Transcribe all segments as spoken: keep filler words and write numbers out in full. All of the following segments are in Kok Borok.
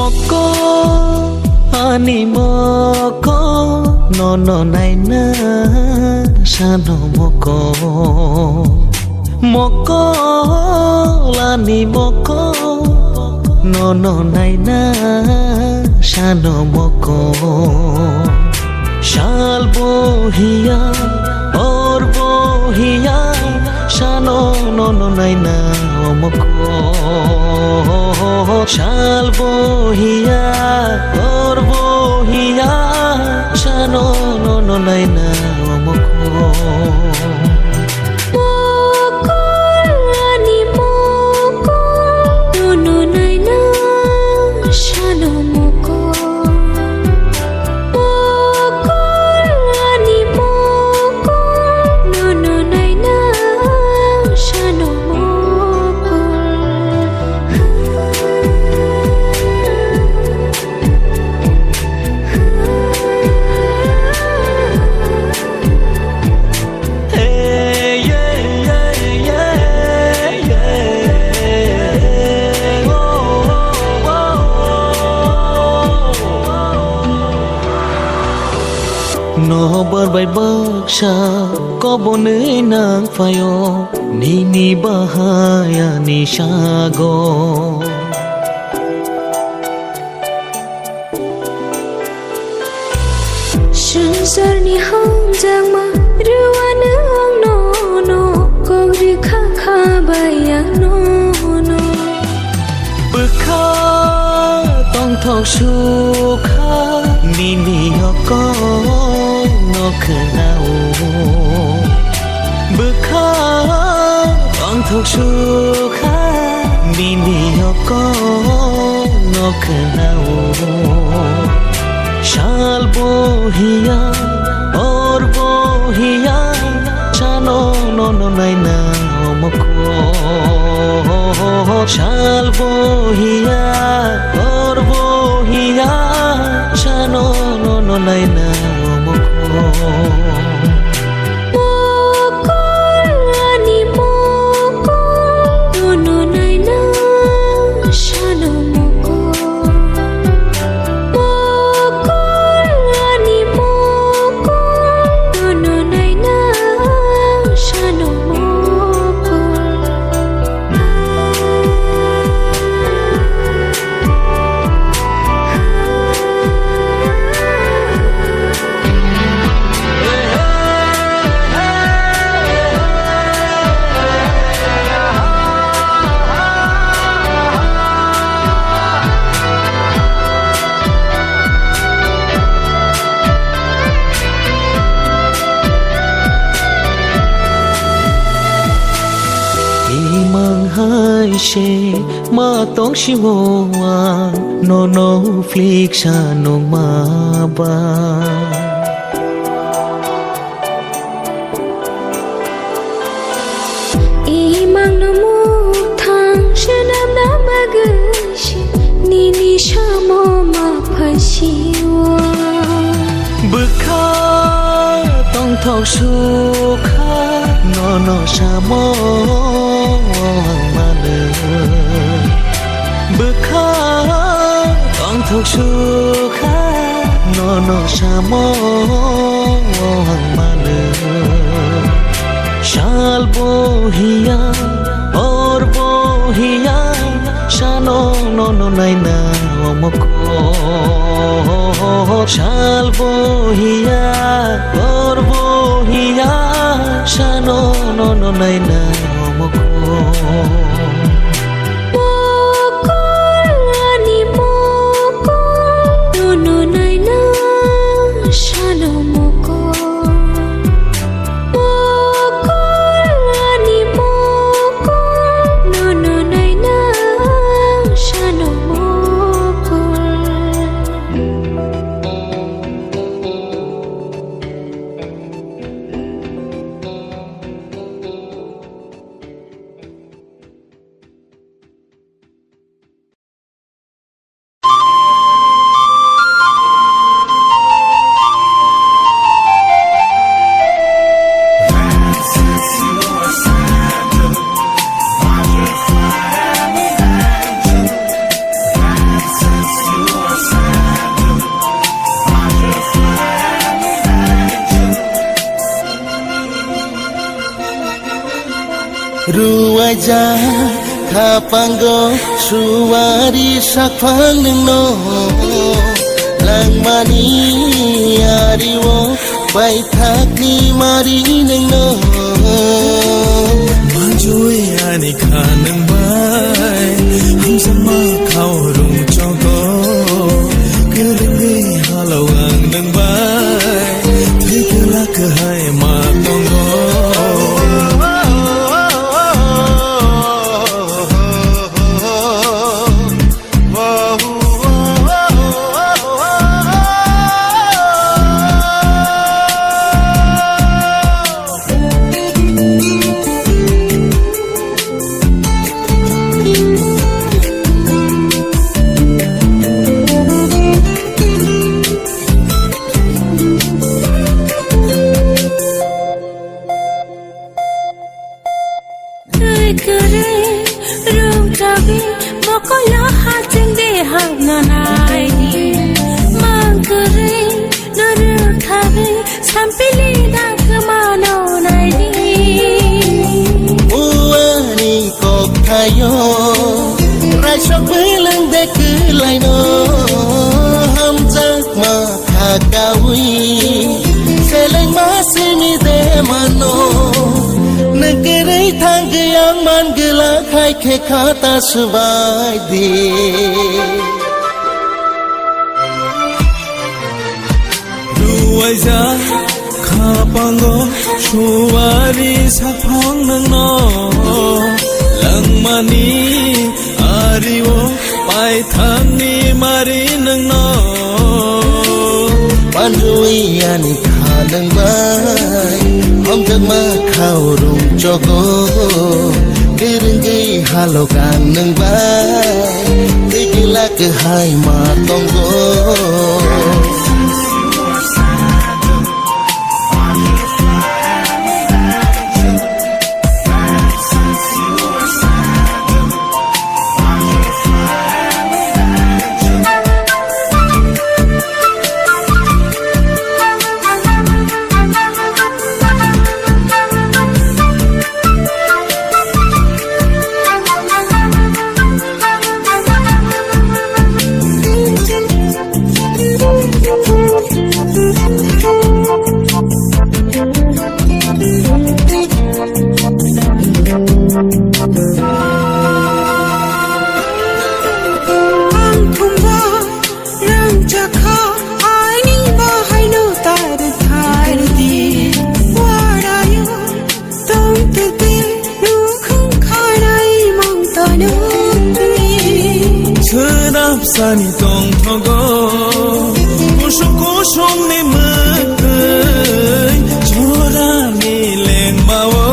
Moko, ani moko, nono naina sano moko. Moko, ani moko, nono naina sano moko. Sal bohiya, or bohiya, sano nono naina omoko. Sal bohiya, or bohiya, sano nono naina omoko. Mokol ani mokol, nono naina sano mokol. Mokol ani mokol, nono naina sano mokol. Nobar bai baksa kobonwi nang phaio, nini bahai ani sago. Swngcharni hamjakma rwano ang nono, kok rwkha kha bai ang nono. Bwkha tongthok sukha nini yokongno khwnao. Bwkha tongthok sukha nini yokongno khwnao. Sal bohiya, or bohiya, sano nono naina omoko. Sal bohiya, or bohiya, sano nono naina omoko. Mokol ani mokol, nono naina sano mokol. Mokol ani mokol, nono naina sano mokol. Imang hai se ma tong sio ang nono flik sa nung ma ba. Imang no mukthang swnamna bagwi se nini samo ma phaisio. Bwkha tongthok sukha nono samo ang mano. Bwkha tongthok sukha nono samo ang mano. Sal bohiya, or bohiya, sano nono naina omoko. Sal bohiya, or bohiya, sano nono naina omoko. Mokol ani mokol, nono naina sano mokol. Mokol ani mokol, nono naina sano mokol. Ja khapango suwari saphang nwngno langmani ario paithakni mari nwngno. Manjui ani kha nwng bai hamjakma khao rungchogo, kwrwngwi halao ang nwng bai thwi kwlak kwhai ma tongo. Twi kwrwi rwng chagwi mokolo haching de hapna naidi. Mang kwrwi norwk thagwi sampili da kwmano naidi. Uani kokthaio raisok beleng de kwlaino hamjakma khakawi selengma simi de mano. Nang kwrwi thangwi ang man gwla khai khe khata swbai di. Ruwaijak khapango suwari saphang nwngno langmani ario paithakni mari nwngno. Manjui ani kha nwng bai hamjakma khao rungchogo, kwrwngwi halok ang nwng bai twi kwlak kwhai ma tongo. Ang thumba rang chakha aini bahai no tar thar di warayo. Tongtwtwi nukhung khanai mangtano twi. Swnapsani tongthogo kusung kusungni mwktwi jorani lengmao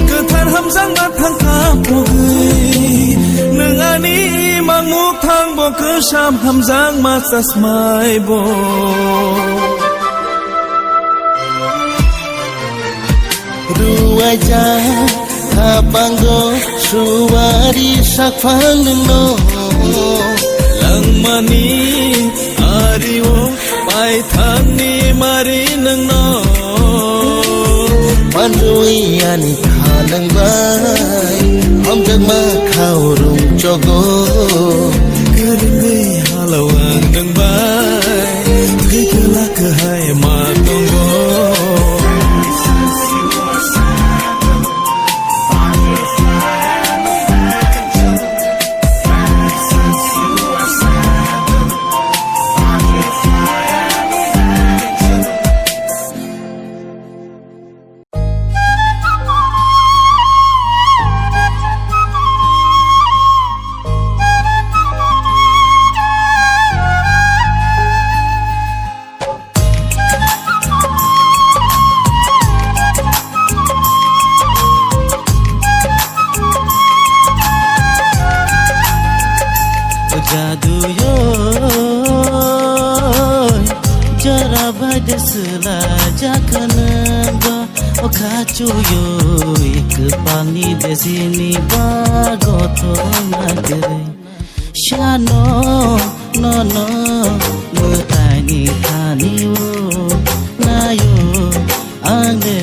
kwthar hamjakma thangkha pogwi. Nwng ani mangmuk thangbo kwsam hamjakma chasmaibo. Ruwaijak khapango suwari sakphang nwngno. Langmani ario paithakni mari nwngno. Manjui ani kha nwng bai hamjakma khao rungchogo. Kwrwngwi halao ang nwng bai thwi kwlak kwhai ma tongo. Jaduyoi, jora bai de swlaijakha nwng bo. O khachuyoi kwpalni desini bago thangna kwrwi. Sano nono mwtaini thani o naio. Ang de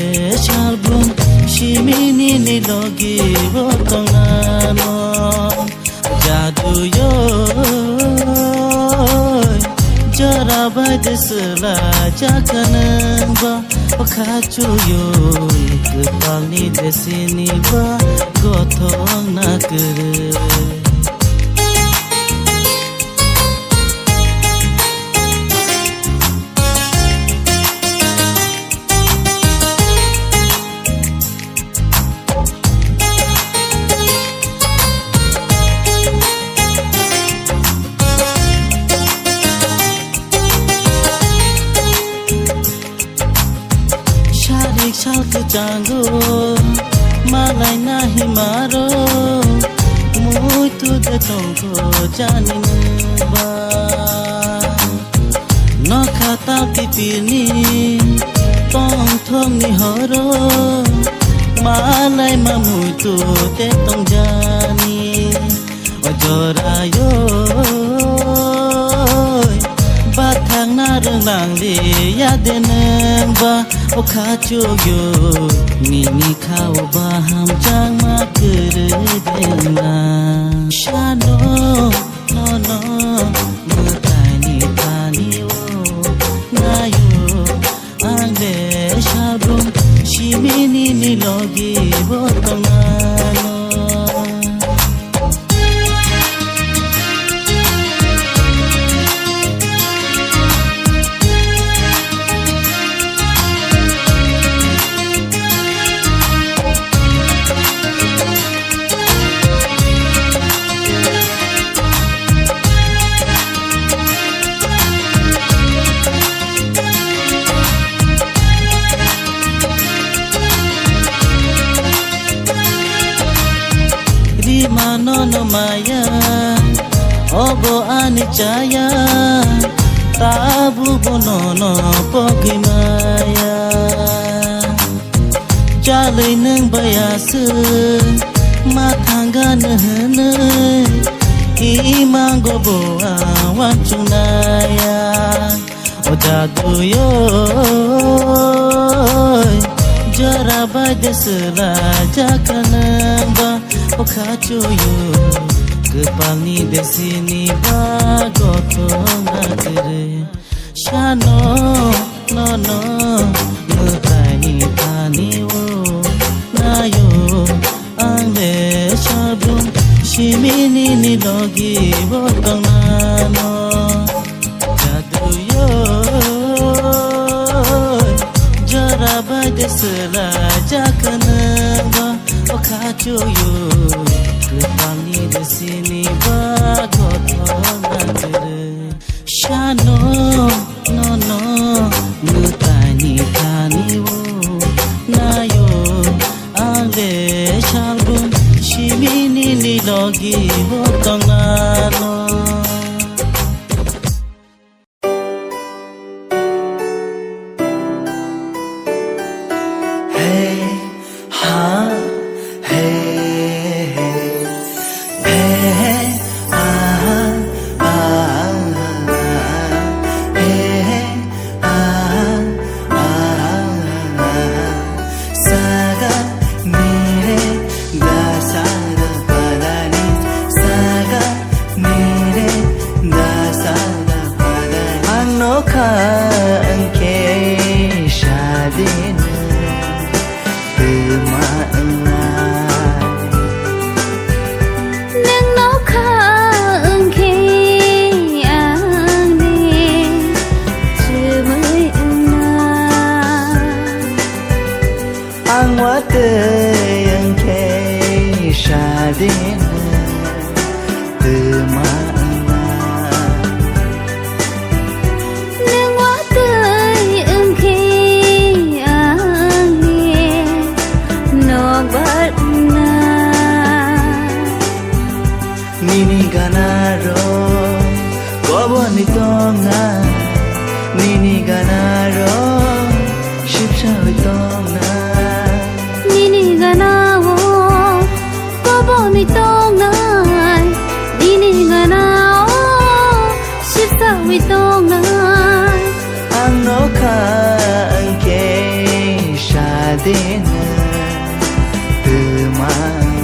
salbrum simini ni logi o. Aduyoi, jora bai de swlaijakha nwng ba, o kha chuyoi, kwpalni de sini ba, gothok na kwrwi. Sarik sal kwchango, malai nahi maro, muitu de tongkho jani nwng ba. Nokha tal kipirni tongthokni horo, malai ma muitu te tongjani. O jorayoi, bathakna rwnglangliya de nwng ba, o kha chuyoi, nini kha o baham changma kwrwi de nwng. Sano, nono, mwtaini thani o naio, ang de salbrum simi nini logi bo tongmano. Rimano no maya, obo ani chaya, tabu bono no pogwi maya. Chalwi nwng bai aswk ma thangano hwnwi, imango bo ang uansuknaya. O jaduyoi, jora bai de swlaijakha nwng ba, o kha chuyoi, kwpalni de sini ba gothok na kwrwi. Sano, nono, mwtaini thani o naio, ang de salbrum simi nini logi bo tongmano. Jaduyoi, jora bai de swlaijakha nwng ba, o kha chuyoi, kwpalni de sini ba gothok na kwrwi. Sano, nono, mwtaini thani o naio, ang de salbrum simi nini logi bo tongmano. Hey, ha, hey, hey, hey, hey, ah, ah, ah, ah, hey, hey, ah, ah, ah, ah, saga, nire, da, sa, da, pa, da, ni, saga, nire, da, sa, da, pa, da, ni. Ang nokha wngkhe sadin. Twma wngnai. Nwng nokha wngkhe angni chumui wngnai. Ang watwi wngkhe sadin. Twma wngna. Nwng watwi wngkhe angni nokbar wngna. Nini ganarok koboni tongna, nini ganarok sipsawi tongna. Nini gana o koboni tongnai, nini gana o sipsawi tongnai. Ang nokha wngkhe sadin twma wngnai.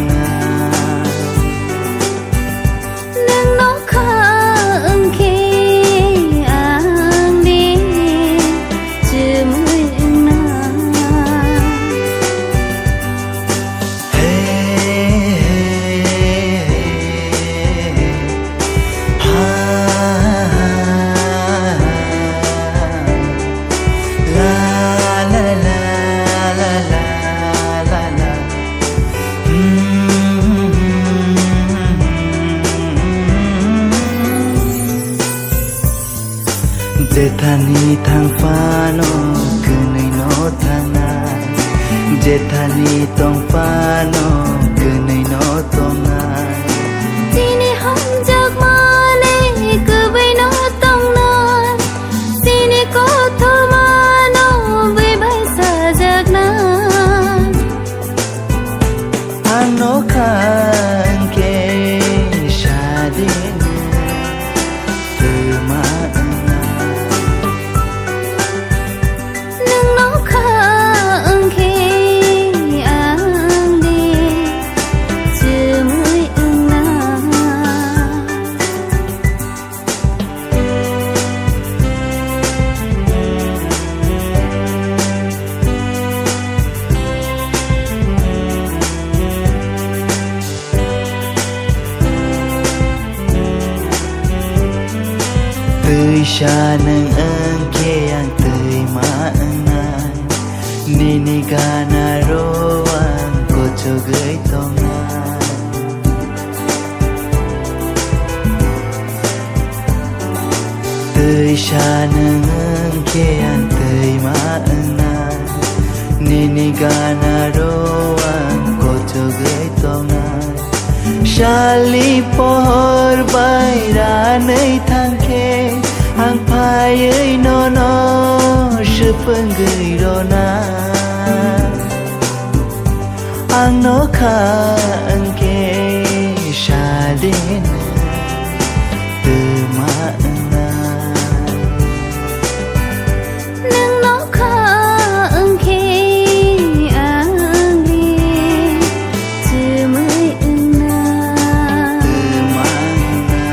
Ani thang phano kwnwi no thangnai, jethani tong phano kwnwi no tongnai. Chini hamjakmani kwbwi no tongnai, chini kothomano bwi bai sajaknai. Ang nokha wngkhe sadin twma wngna. Nwng nokha wngkhe ang de chumui wngna. Twisa nwng wngkhe ang twima wngnai, nini gana ro ang kochogwi tongnai. Twisa nwng wngkhe ang twima wngnai, nini gana ro ang kochogwi tongnai. Salni pohor bai ranwi thangkhe ang phaiwi nono swpwngwi rona. Ang nokha wngkhe sadin twma wngna. Nwng nokha wngkhe ang de chumui wngna. Twma wngna.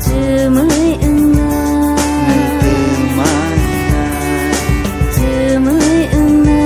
Chumui wngna. Nwng twma wngna. Chumui wngna.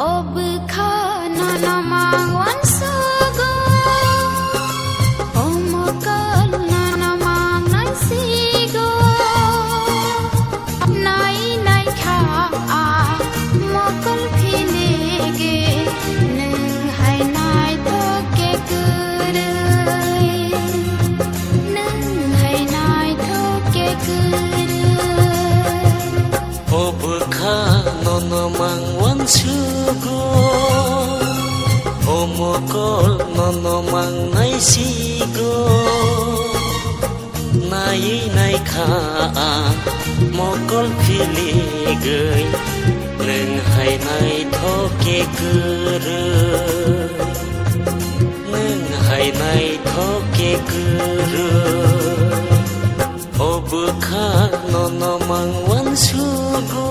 O bwkha nono mang uansugo, o mokol nono mang naisigo. Nai nai kha a mokol philigwi, nwng hai naithok khe kwrwi, nwng hai naithok khe kwrwi. O bwkha nono mang uansugo, o mokol nono mang naisigo. Nai nai kha a mokol philigwi, nwng hai naithok khe kwrwi, nwng hai naithok khe kwrwi. O bwkha nono mang uansugo.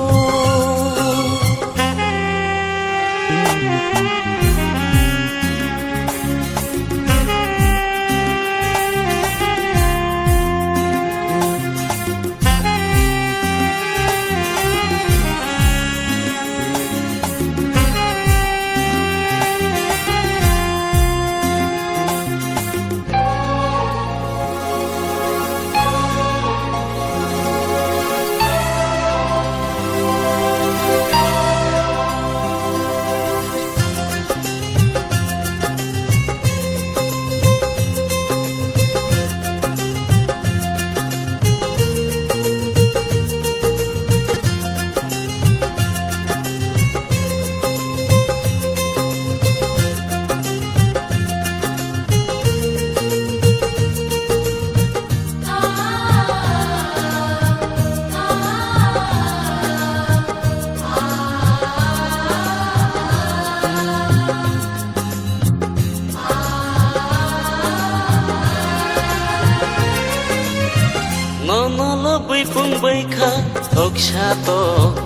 Tongbai kha, oksa to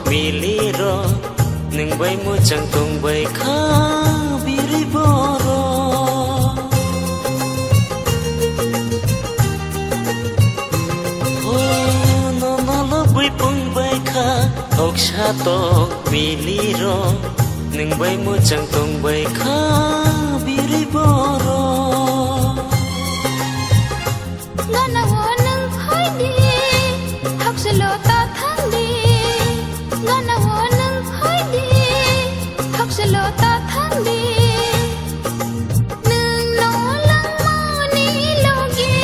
mili ro. Nwng bai muchang tongbai kha, biri boro. O, nono lobwi pungbai kha, oksa to mili ro. Nwng bai muchang tongbai kha, biri boro. Gana o nwng phai di, haksalo ta thang di. Gana o nwng phai di, haksalo ta thang di. Nwng no langmani logi.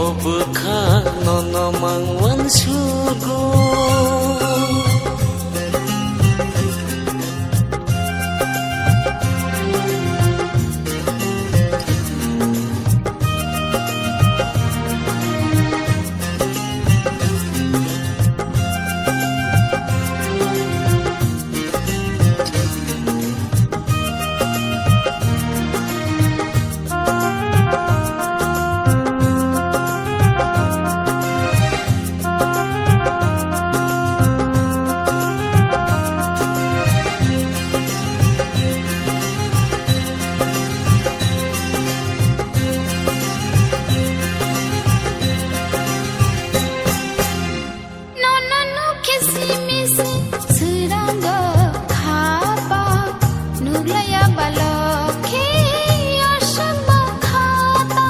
O bwkha nono mang uansugo. Nono nukhe simi se swrango khapa, nuklaiya balok khe aswk bo khata.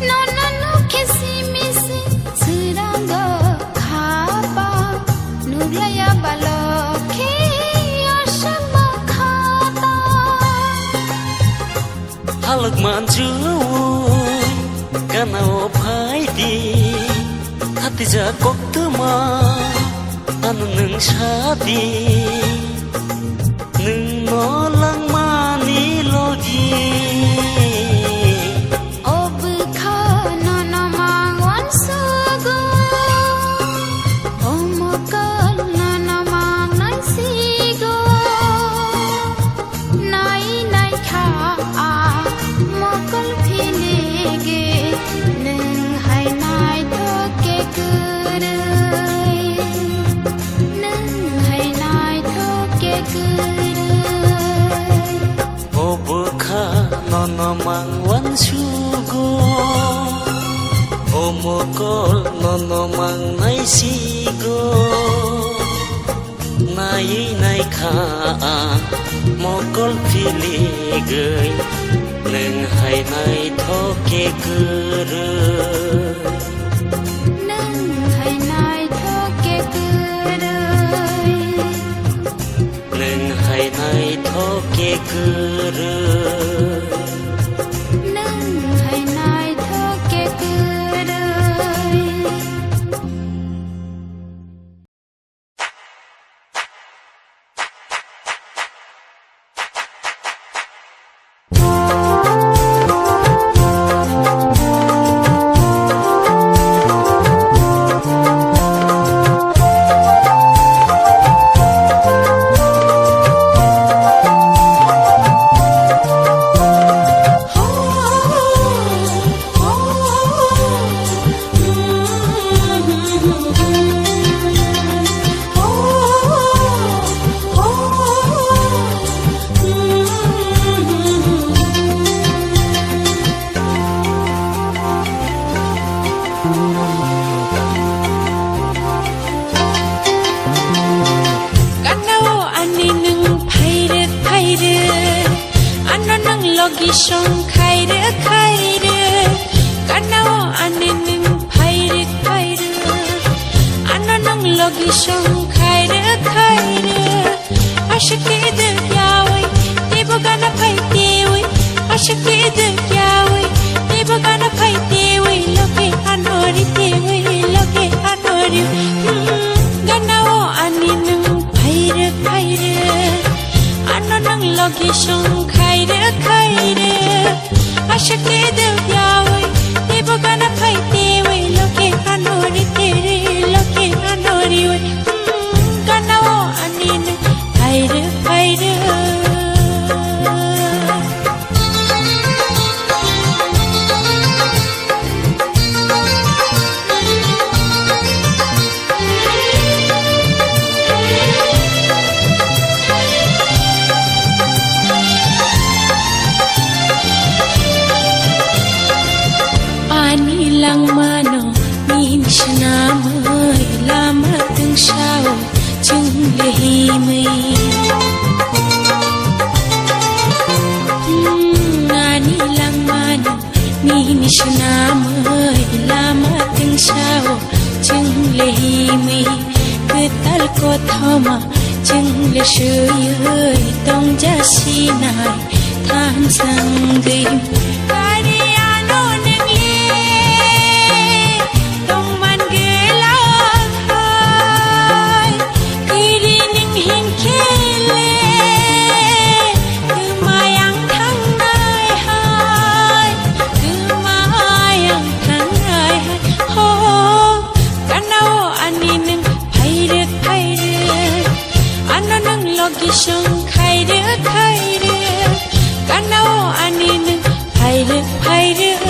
Nono nukhe simi se swrango khapa, nuklaiya balok khe aswk bo khata. Halak manjui gana o phai di, hatija koktwma ano nwng sa di, nwng no langmani logi. O bwkha nono mang uansugo, o mokol nono mang naisigo. Nai nai kha a mokol philige, nwng hai naithok khe kwrwi, nwng hai naithok khe kwrwi. O bwkha nono mang uansugo, o mokol nono mang naisigo. Naiwi naikha ang mokol philigwi, nwng hai naithok khe kwrwi. Nwng hai naithok khe kwrwi. Nwng hai naithok khe kwrwi. Nwng hai naithok khe kwrwi. Gana o ani nwng phairwk phairwk, ano nwng logi song khairwk khairwk. Gana o ani nwng phairwk phairwk, ano nwng logi song khairwk khairwk. Aswk khe dwk yaui, teibo gana phai teui. Aswk khe dwk yaui, teibo gana phai teui. Loge ano ri teui, loge ano ri. Hmm, gana o ani nwng phairwk phairwk, ano nwng logi song khairwk khairwk. Aswk khe dwk yaui, teibo gana phai teui. Loge ano ri teui, loge ano riui. Hmm, gana o ani nwng phairwk phairwk. Lehimwi, hmm, ani langmani nini swnamwi lama tungsao chwng lehimwi kwtal kothoma chwng le swiwi tongjasinai thansangwi. Kari ano nwngle tongman gwlak hai, kiri nwng hinkhe le kwmayang thangnai hai, kwmayang thangnai hai. Ho, kanao ani nwng phairwk phairwk, ano nwng logi song khairwk khairwk, kanao ani nwng phairwk phairwk.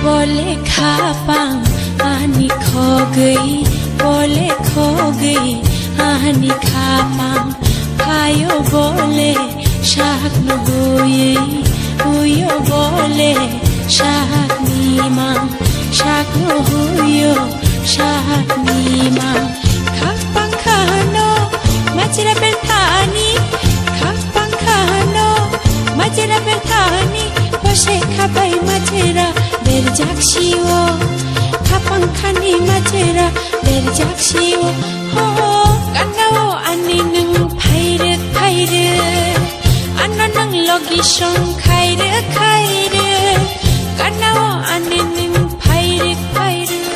Bole khapang ani khogwi, bole khogwi ani khapang, phaio bole sakno huiwi, huio bole sakni mang, sakno huio sakni mang. Khapang khano majra berthani, khapang khano majra berthani, bose khabai majra berjak sio, khapang khani majra berjak sio. Ho, kanao ani nwng phairwk phairwk, ano nwng logi song khairwk khairwk, kanao ani nwng phairwk phairwk,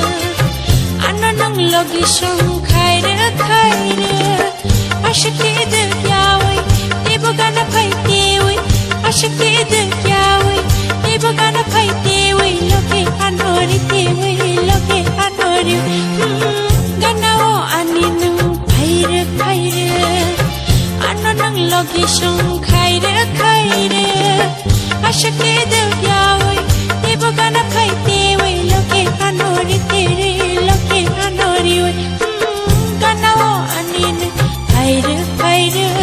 ano nwng logi song khairwk khairwk. Ashake de yawi, tebo gana phai tewi. Ashake de yawi, tebo gana phai tewi. Loke anori tewi, loke anori. Hmm, gana o ani nwng phairwk phairwk, ano nwng logi song khairwk khairwk. Ashake de yawi, tebo gana phai tewi. Loke anori tewi, loke anori wi. Hmm, gana o ani nwng phairwk phairwk.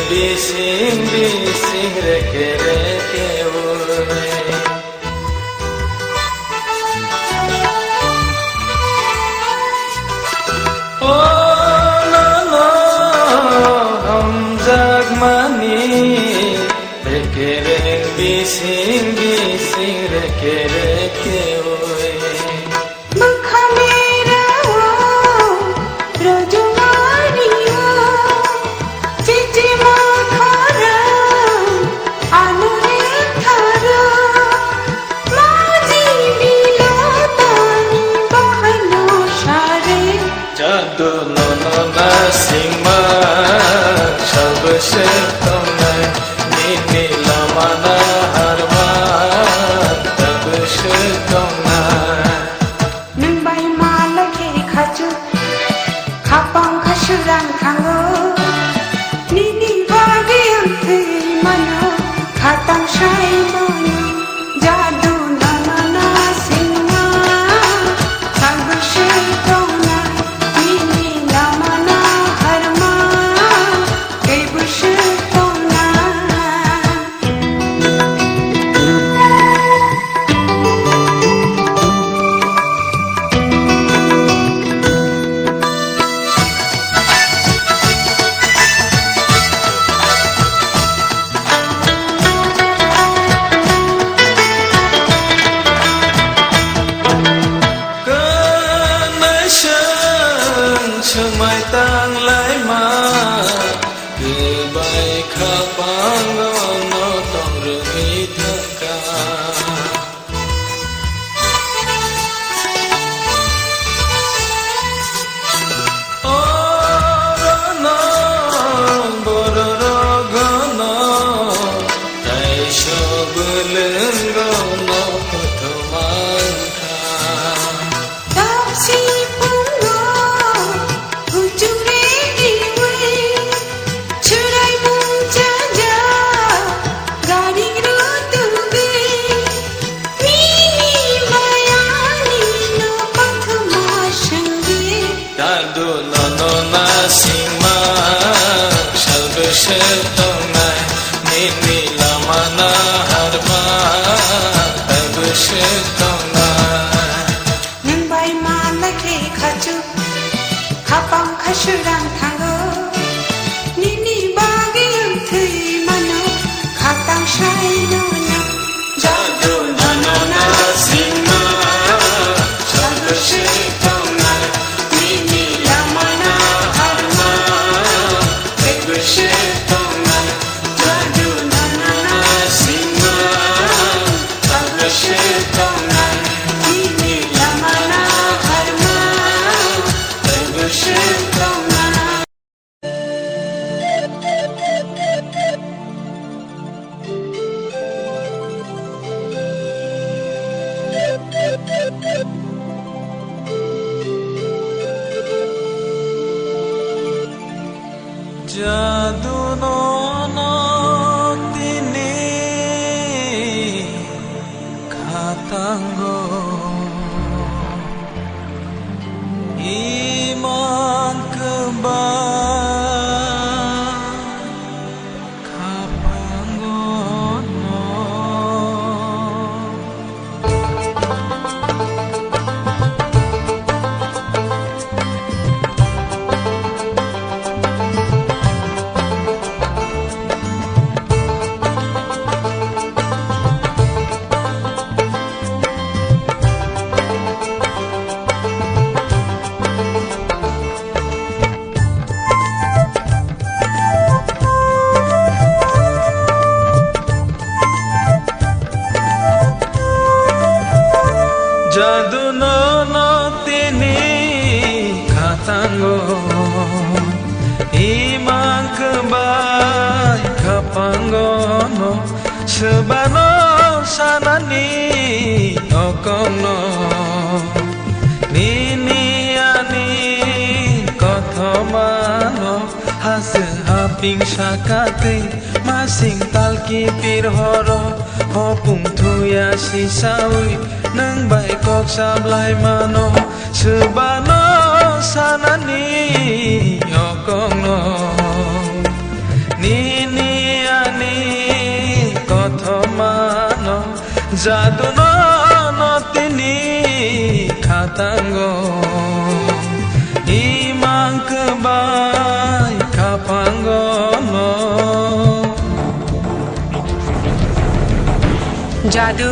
Bising bising reke reke ui. O nono hamjakmani, reke rek bising bising reke reke ui. Bwkha merao rojongari o, chichi mathara anu ethara, maji bilotani bahano sare. Jadu nono nasingma, salbwswk tongnai, nini lamana harma, tabwswk tongnai. Nwng bai malai khe khachu, khapang kha swrang thango. Nini bagwi ang thwi mano, khatang sai mano. Jadu nana na singma, salbwswk tongna, nini lamana harma. Tei bwswk tongna. Kwnaiswng swngmai tanglaima, kwbai khapango no tongrwgwi thangkha. Orono bororogono taiso bwlwngono kothoma wngkha. Tapsi pungo huchuk regiwi, chwrai mung chaja garing rutugwi, nini mayani no kothoma swngwi. Dadu nono nasingma, salbwswk tongnai, nini lamana harma, tabwswk tongnai. Nwng bai malai khe khachu, khapang kha swrang thango. Nini bagwi ang thwi mano, khatang sai no no. Jadu nano na singma, jadu se tongnai, nini lamana harma, tei bwswk tongnai. Jadu nana na singma, tabwswk tongnai, nini lamana harma, tabwswk tongnai. Jadu nono tini khatango, imang kwbang khapango no. Jadu nono tini khatango, imang kwbai khapango no, swbano sanani okongno, nini ani kothomano. Hase haping sakatwi masing talki pir horo, hopung thuya sisawi nwng bai kok sablai mano, swbano sanani okongno. Nini Jadu no no tini khatango, imang kwbai khapango no. Jadu,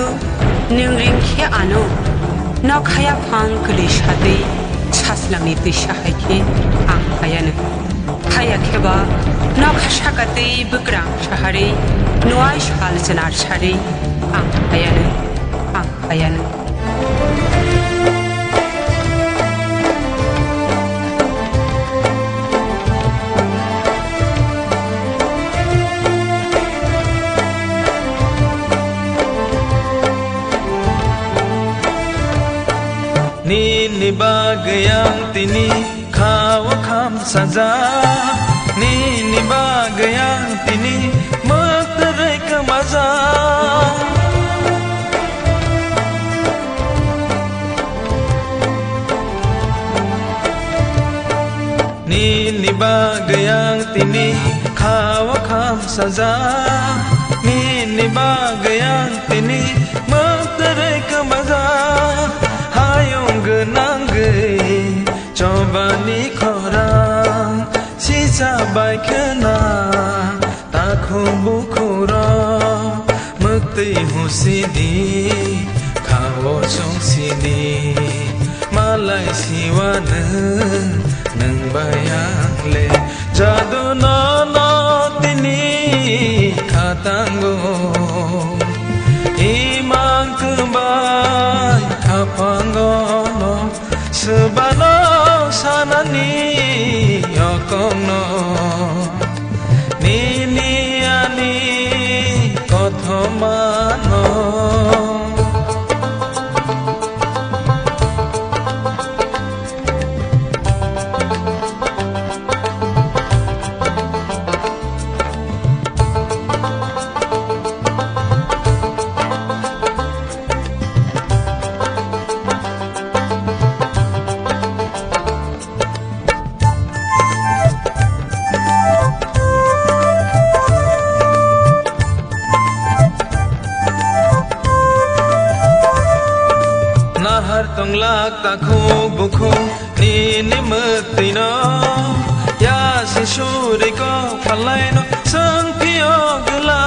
nwng ring khe ano, nokhaya phang kwlwi satwi saslamni twisa hai khe ang phaiyanw. Haya khe ba nokha saka tei bwkrang saharwi, nuai sal chwnar sarwi ang phaiyanw, ang phaiyanw. Nini bagwi ang tini kha-o kham sajak, nini bagwi ang tini mwktwrwi kwmajak. Nini bagwi ang tini kha-o kham sajak, nini bagwi ang tini mwktwrwi kwmajak. Hayung gwnangwi chobani khorang sisa bai khwna. Takhuk bukhuk rok mwktwi husidi, kha-o chungsidi, malai siwa nwng, nwng bai ang le. Jadu no no tini khatango, imang kwbai khapango no. Swbano sanani yokongno, nini ani kothomano. Nahar tonglak takhuk bukhuk nini mwktwino, yasi suri kok phalaino chwng phio gwla.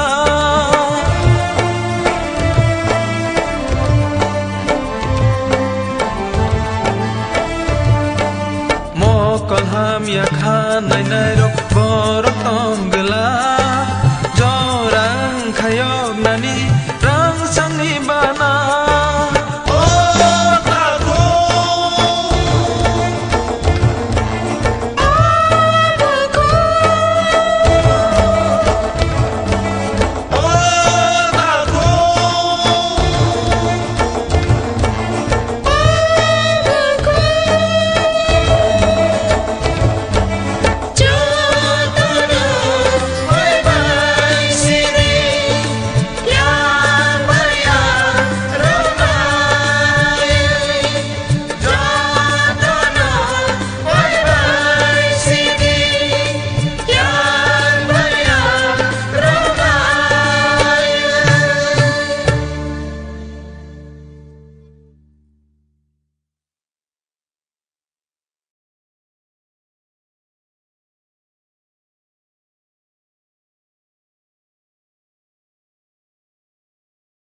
Mokol hamya kha nainai rok borok tong